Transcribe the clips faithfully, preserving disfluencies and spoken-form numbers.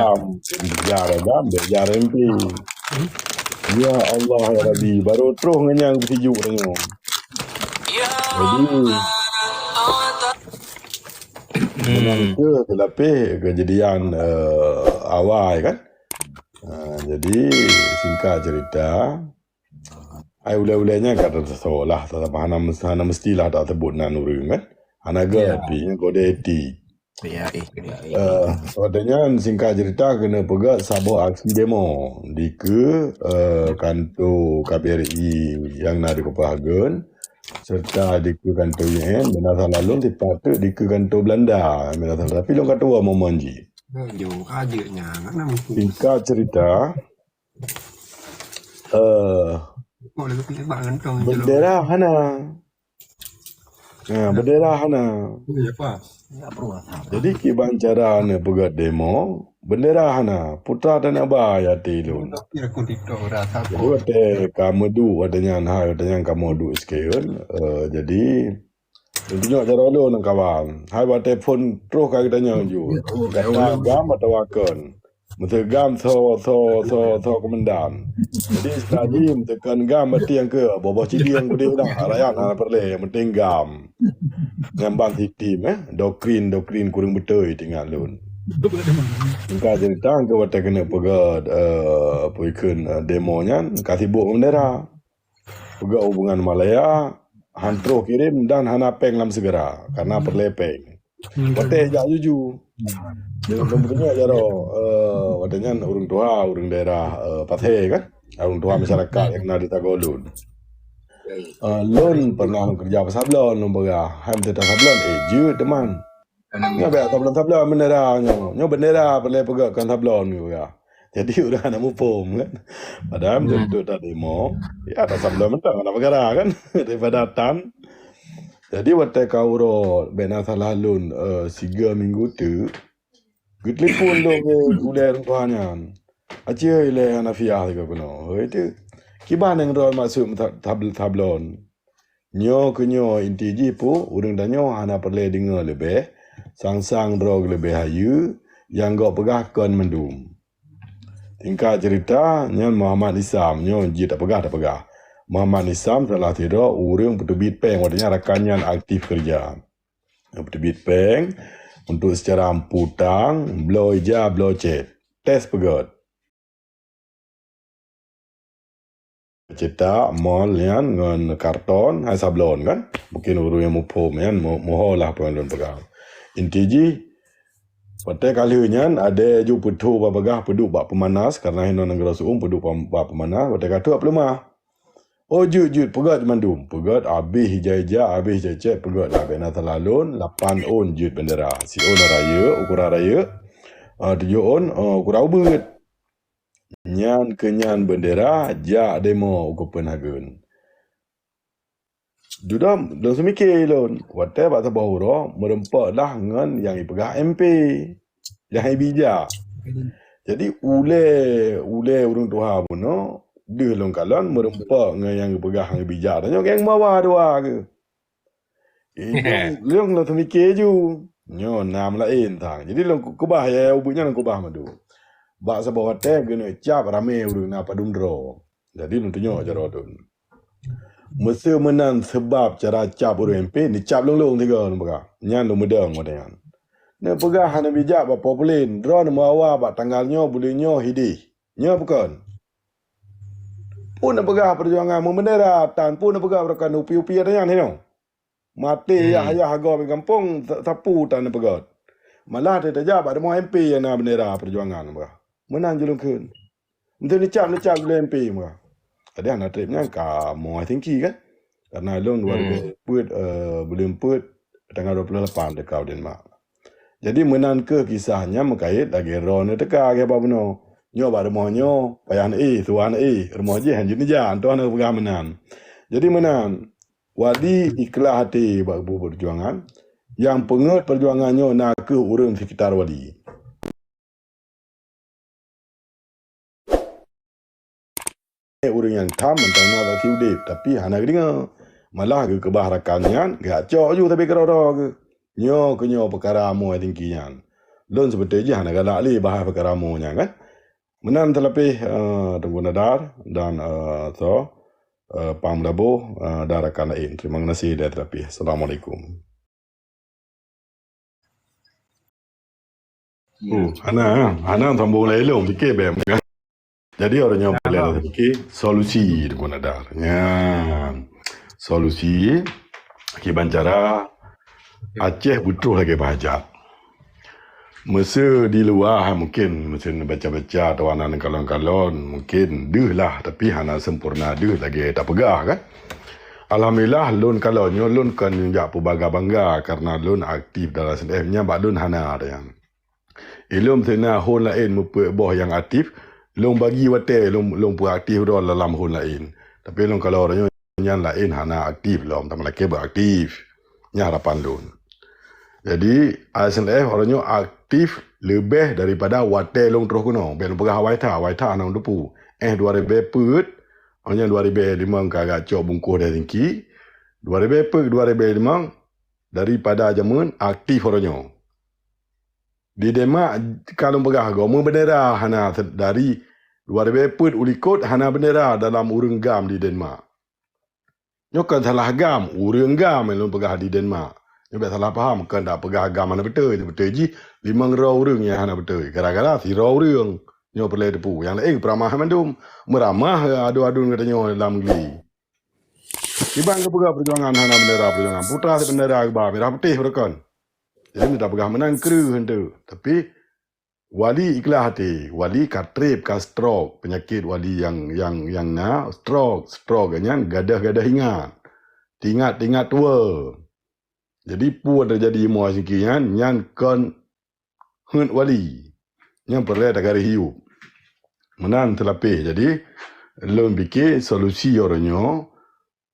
Jam, jar dam, jar M P. Ya Allah ya Rabbi, baru troh ngenyang beusijuk tanyoe. Jadi, hmm, ke lapeh kejadian uh, awai kan. Uh, jadi singkat cerita, ai ulai-ulai nyan ka tersolah, hana mestilah tak sebut nan ureueng kan. Hana geuti nyan kode etik. Ya, eh. Eh, watèe nyan singkat cerita keuneuk peugah saboh aksi demo dikeue eh, kanto K B R I nyang na di Kupahagen serta dikeue kanto U N, bina salah lôn sipat teuk dikeue kanto Belanda, bina salah tapi lôn ka tuwo momon jih. Singkat cerita, eh, bendera hana. Ha, bendera hana. Jadi kiban cara neupeugah demo, bendera hana. Putra dan aba ya ti lun. Jadi watèe ka meuduek watèe nyan hai watèe nyan ka meuduek sekian. Uh, jadi tunjuk cara lun kawan. Hai watèe phon terus ka kita nyang ju. Kata gam atau akan. Meuteugam tho tho tho tho komandan. Jadi sekali meutekan gam berarti yang ke boboh cili yang gede dah. Rakyat hana perleh yang penting gam. Nyambang sistem eh doktrin doktrin kurang betul tinggal lun. Engka cerita ke watèe kena peugah uh, puikun uh, demo nyan ka sibuk bendera. Peugah hubungan Malaya han troh kirim dan hana peng lam segera karena perleh peng. Watèe jak juju. Jadi lôn peutunyok jaroe eh, watèe nyan ureueng tuha, ureueng daerah eh, Pathé kan. Ureueng tuha masyarakat yang na di Tagolun. Eh, lôn pernah lôn kerja pasablon lôn peugah. Hai meuteutap sablon, eh jeuet teuma. Nyoe bèk sablon-sablon bendera nyoe. Nyoe bendera peureulèe peugah kon sablon nyoe peugah. Jadi ureueng hana muphom kan. Padahal hmm. Untuk tak demo, ya tak sablon mentang hana peugara kan. Daripada tan. Jadi watèe ka uroe bèk na salah lôn uh, tiga minggu tu, geutelepon lôn ke ulèe ureueng tuha nyan. Aceh ilèe Hanafiah tiga keunoe. Hoi tu. Kiban nyang droe maksud sablon. Nyoe keu nyoe inti jih pu ureueng tanyoe hana peureulèe deungoe leubeh, sang-sang droe leubeh hayeue nyang gok peugah kon mandum. Tingkat cerita nyan Muhammad Isam nyoe jeuet tapeugah tapeugah. Muhammad Isam salah sidroe ureueng peuteubiet pèng watèe nyan rakan nyan aktif keureuja. Peuteubiet pèng untuk seucara ampu tang, bloe ija, bloe cèt. Tes peugöt. Cetak mol nyan ngon karton hai sablon kan. Mungkin ureueng nyang muphom nyan muho lah peue lôn peugah. Inti jih watèe ka lheueh nyan adèe ju peutho bak bagah peuduek bak peumanas karena hinoe nanggroe siuem peuduek bak peumanas watèe ka trok peuleumah. Oh jeuet jeuet peugöt mandum, peugöt abéh ija-ija, abéh cèt-cèt peugöt na bèk na salah lôn lapan ôn jeuet bendera, siôn rayeuk ukuran rayeuk, tujoh ôn ukuran ubeut. Nyan keu nyan bendera jak demo u Copenhagen. Dudoe lôn seumiké lôn, watèe bak saboh uroe meurumpok lah ngon nyang ipeugah M P, nyang ibijak. Jadi ulèe ulèe ureueng tuha bunoe deuh lôn kalon meurumpok ngon nyang ipeugah nyang ibijak tanyoe geng mawa dua keuh. Lôn lôn seumiké ju. Nyoe nam laén sang. Jadi lôn keubah ya ubeut nyan lôn keubah madu. Bak saboh watèe geuneuk cap ramé ureueng na padum droe. Jadi lôn tunyok jaroe lôn. Meuseu meunan seubab cara cap ureueng M P neucap lôn-lôn tiga lôn peugah. Nyan lôn meudong watèe nyan. Neupeugah hana bijak bak poh pulen, droeneuh meuawa bak tanggal nyoe buleuen nyoe hideh. Nyoe bukon. Pun neupeugah peujuangan meubendera tan pun neupeugah beureukon upi-upi ata nyan hinoe. Maté yah-yah gob gampông sapu tan neupeugöt. Malah teutajak bak rumoh M P nyang na bendera peujuangan bah. Meunan julungkeun. Meuteun neucap-neucap gulée M P meuah. Jadi hana treb nyan ka moh tingki kan. Karena lôn dua ribu peuet, eh, buleuen peuet tanggal dua puluh lapan teuka u Denmark. Jadi meunan kheueh kisah nyan meukayet lagée droe neuteuka lagée bak bunoe. Nyoe bak rumoh nyoe payah neuéh, tuha neuéh, rumoh jih hanjeuet neujak, tuha neupeugah meunan. Jadi meunan, wali ikhlas até bak peujuangan, nyang peungeut peujuangan nyoe na kheueh ureuëng sekitar wali. Ureuëng nyang tham mantong na saksi udeb, tapi hana geudeungoe. Malah geukeubah rakan nyan, geujak cok ju sabe keudroe-droe geuh. Nyoe keuh nyoe peukara amoe tingki nyan. Lôn seubeutôi jih hana galak lé bahas peukara mo nyan kan. Meunan teulapeh, eh, Teungku Nadar dan, eh, so, eh, Pang Meudabo, eh, dan rakan laén. Terima kasih dan teulapeh. Assalamualaikum. Ya. Oh, hana, hana sambung lain lom, fikir bem. Jadi orang nyoe boleh fikir solusi Teungku Nadar. Nyan. Solusi kiban cara Aceh butuh lagi bahajat. Meuseu di luwa mungkin meuseu baca-baca atau aneuk kalon-kalon mungkin deuh lah, tapi hana sempurna deuh lagée tapeugah kan. Alhamdulillah, lôn kalon nyoe lôn kon jak peubangga-bangga karena lôn aktif dalam S N F nyan bak lôn hana ada nyan. Ilôn sena hon laén meupeuet boh nyang aktif, lôn bagi watée lôn, lôn peuaktif droe dalam hon laén. Tapi lôn kalon uroe nyoe nyan laén hana aktif lom, tamah lakée beuaktif. Nyan harapan lôn. Jadi, S N F uroe nyoe aktif leubeh daripada watée lôn troh keunoe. Bék lôn peugah awai that, awai that hana lôn teupeu. Eh, dua ribée peuet, uroe nyoe dua ribée limong ka gak cok bungkôh dari singki. Dua ribée peuet, dua ribée limong, daripada jameun aktif uroe nyoe. Di Denmark, ka lôn peugah goe, meubeundera hana se-, dari dua ribée peuet u likot hana beundera dalam ureuëng GAM di Denmark. Nyoe kon salah GAM, ureuëng GAM nyang lôn peugah di Denmark. Nyoe bék salah paham, kon dak peugah GAM hana beutôi, beutôi jih limong droe ureuëng nyang hana beutôi. Gara-gara sidroe ureuëng nyoe peureulée teupeu. Nyang laén peuramah mandum, meuramah adu-adu geutanyoe lam negeri. Kiban geupeugah peujuangan hana beundera peujuangan. Putra sit beundera geuba mirah putéh beureukan. Jadi mita peugah meunan kreueh enteuk. Tapi Wali ikhlas até, Wali ka treb, ka stroke, peunyakét Wali nyang nyang nyang na stroke, stroke nyan gadôh-gadôh ingat. Tingat-tingat tuwoe. Jadi peue teujadi moe singki nyan, nyan kon heuet Wali. Nyang peureulée tagaréh hiup. Meunan teulapeh. Jadi lôn pike solusi uroe nyoe,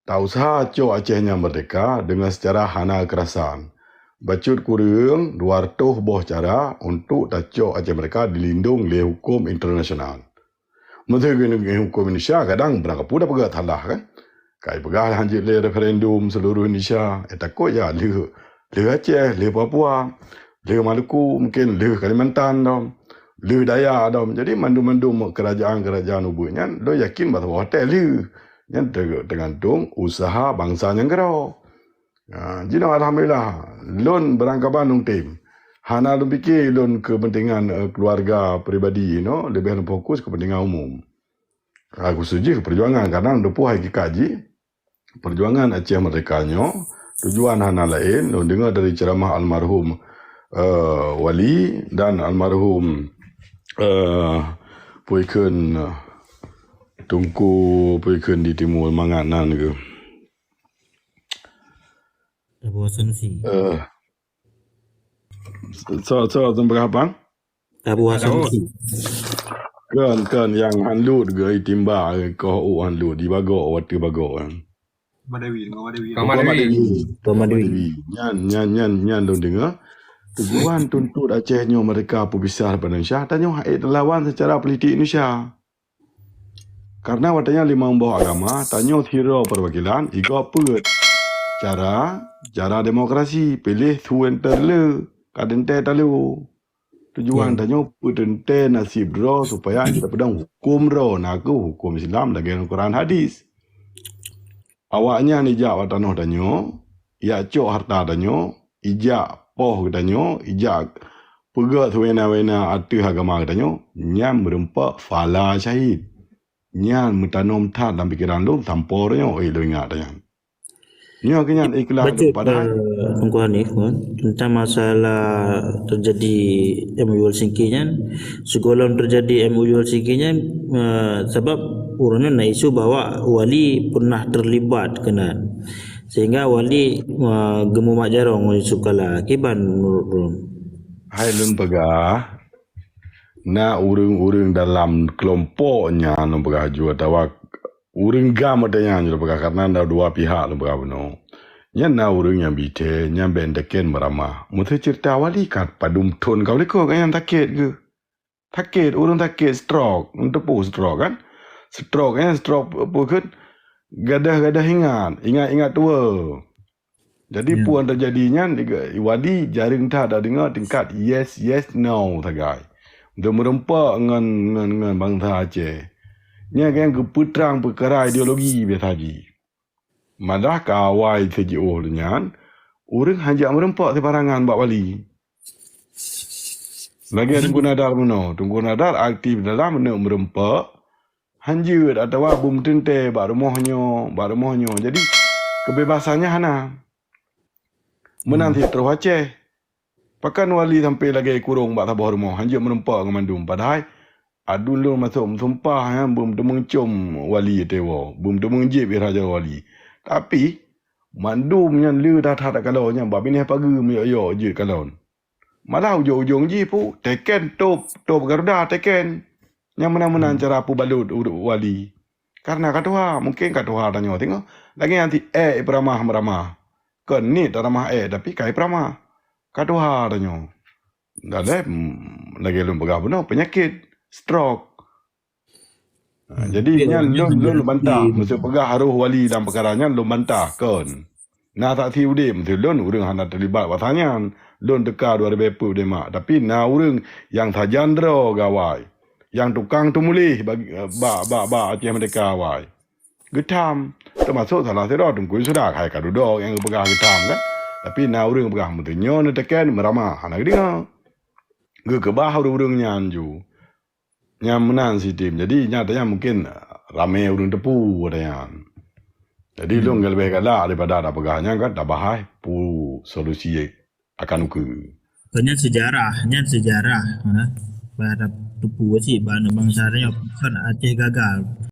ta usaha cok Aceh nyan merdeka deungon seucara hana keukerasan. Bacut kureueng dua reutôh boh cara untuk tacok Aceh merdeka dilindong lé huköm internasional. Meuseu keuneuk huköm Indonesia kadang beurangkapeue tapeugah salah kan. Kai peugah han jeuet lé referendum seluruh Indonesia. Eh, takot ya lheueh, lheueh Aceh, lheueh Papua, lheueh Maluku, mungkin lheueh Kalimantan dom, lheueh Dayak dom. Jadi mandum-mandum kerajaan-kerajaan ubeut nyan lôn yakin bahwa watée lheueh nyan te-, teugantung usaha bansa nyang keudroe. Ha, jinoe alhamdulillah, lôn beurangkaban lôn tem. Hana lôn pike lôn keupeuntengan, eh, keuluwarga pribadi, you know, leubeh lôn fokus keupeuntengan umum. Ha, khusos jih peujuangan, kadang lôn teupeu hakikat jih, peujuangan Aceh Merdeka nyoe, tujuan hana laén, lôn deungoe dari ceramah almarhum, eh, Wali dan almarhum, eh, peue kheun, Teungku peue kheun di Timu Mangat nan geuh. Abu Hasan Basri. Eh, so, so, so, peugah apa? Abu Hasan Basri. Kan, kan, nyang han lut geuh, itimba, koh u han lut, di bagok, watée bagok, kan. Madawi, dengan Madawi. Kang Madawi. Madawi. Kang Madawi. Madawi. Nyan, nyan, nyan, nyan, lôn deungoe. Tujuan tuntot Aceh nyoe merdeka peupisah daripada Indonesia, tanyoe hana lawan secara politik Indonesia. Karena watée nyan limong boh agama, tanyoe sidroe perwakilan, igoe peuet cara, cara demokrasi, piléh su nyang teureulée, ka teuntée talo. Tujuan tanyoe peuteuntée naseb droe supaya kita peudong huköm droe, na kheueh huköm Islam lagée ngon Quran hadis. Awaknyan ijak bak tanoh tanyoe, ijak cok harta tanyoe, ijak poh geutanyoe, ijak peugét seuwena-wena ateueh agama geutanyoe, nyan meureumpok phala syahid. Nyan meutanom that lam pikeran lôn sampoe nyoe, eh, lôn ingat nyan. Nyoe keuh nyan ikhlas padahai. Bacut, eh, Teungku Hanif, kan, tentang masalah terjadi M O U Helsinki nyan, sigohlom terjadi M O U Helsinki nyan, eh, sabab ureuëng nyan na isu bahwa Wali pernah terlibat keunan. Sehingga Wali, eh, geumumat jarong ngon Yusuf Kala. Kiban menurut ulôn? Hai lôn peugah, na ureuëng-ureuëng dalam keulompok nyan lôn peugah jua atawa ureuëng GAM watée nyan lôn peugah, karena na dua pihak lôn peugah bunoe. Nyan na ureuëng nyang bithée, nyang bék teuken meuramah. Meuseu ceurita Wali ka padum thon ka likot nyan sakét geuh. Sakét, ureuëng sakét stroke, neuteupeu stroke kan? Stroke nyan stroke peue kheun? Gadôh-gadôh ingat, ingat-ingat tuwoe. Jadi, ya, peue nyang teujadi nyan, Wali jareueng that tadeungoe tingkat yes, yes, no sagai. Untuk meureumpok ngon, ngon, ngon bansa Aceh. Nyan nyang geupeutrang peukara ideologi biasa jih. Malah ka awai sijiôh lheueh nyan, ureuëng hanjeuet meureumpok sibarangan bak Wali. Lagée Teungku Nadar meunoe, Teungku Nadar aktif dalam neuk meureumpok, hanjeuet atawa beumeuteuntée bak rumoh nyoe, bak rumoh nyoe. Jadi, keubebasan nyan hana. Meunan cit troh Aceh. Pakon Wali sampai lagée kurong bak saboh rumoh, hanjeuet meureumpok ngon mandum. Padahai aduen lôn masôk meusumpah nyan beumeuteumeung Wali tewoe, beumeuteumeung jieb raja Wali. Tapi, mandum nyan le that-that kalon nyan bak binéh pageue meuyok-yok jeuet kalon. Malah ujong-ujong jih pu teken top, top Garuda teken. Nyang meunan-meunan cara peubalot ureuëng Wali. Karena ka tuha, mungkin ka tuha tanyoe tengok. Lagée nyan ti ék peuramah-ramah. Kon niet taramah ék, tapi kai peuramah. Ka tuha tanyoe. Dalem, lagée lôn peugah bunoe, penyakit, stroke. Ha, jadi nyan lôn, lôn bantah. Meuseu peugah roh Wali dalam peukara nyan, lôn bantah. Kon. Na saksi udeb, meuseu lôn ureuëng hana teulibat masa nyan. Lôn teuka dua ribée peuet udeb mak. Tapi na ureuëng nyang sajan droe gawai. Nyang tukang teumuléh bak, bak, bak, bak Aceh Merdeka awai. Geutham, teumasok salah sidroe Teungku Yusra, hai ka dudoe nyang geupeugah geutham kan. Tapi na ureuëng peugah meuteunyoe neuteken meuramah, hana geudeungoe. Geukeubah ureuëng-ureuëng nyan ju. Nyan meunan sistem. Jadi nyata nyan mungkin ramé ureuëng teupeue ata nyan. Jadi lôn leubeh galak daripada tapeugah nyan kan, tabahai peue solusi akan ukeue. Nyan sejarah, nyan sejarah. Ha? Bah teupeue cit bak bansa nyoe kan Aceh gagal.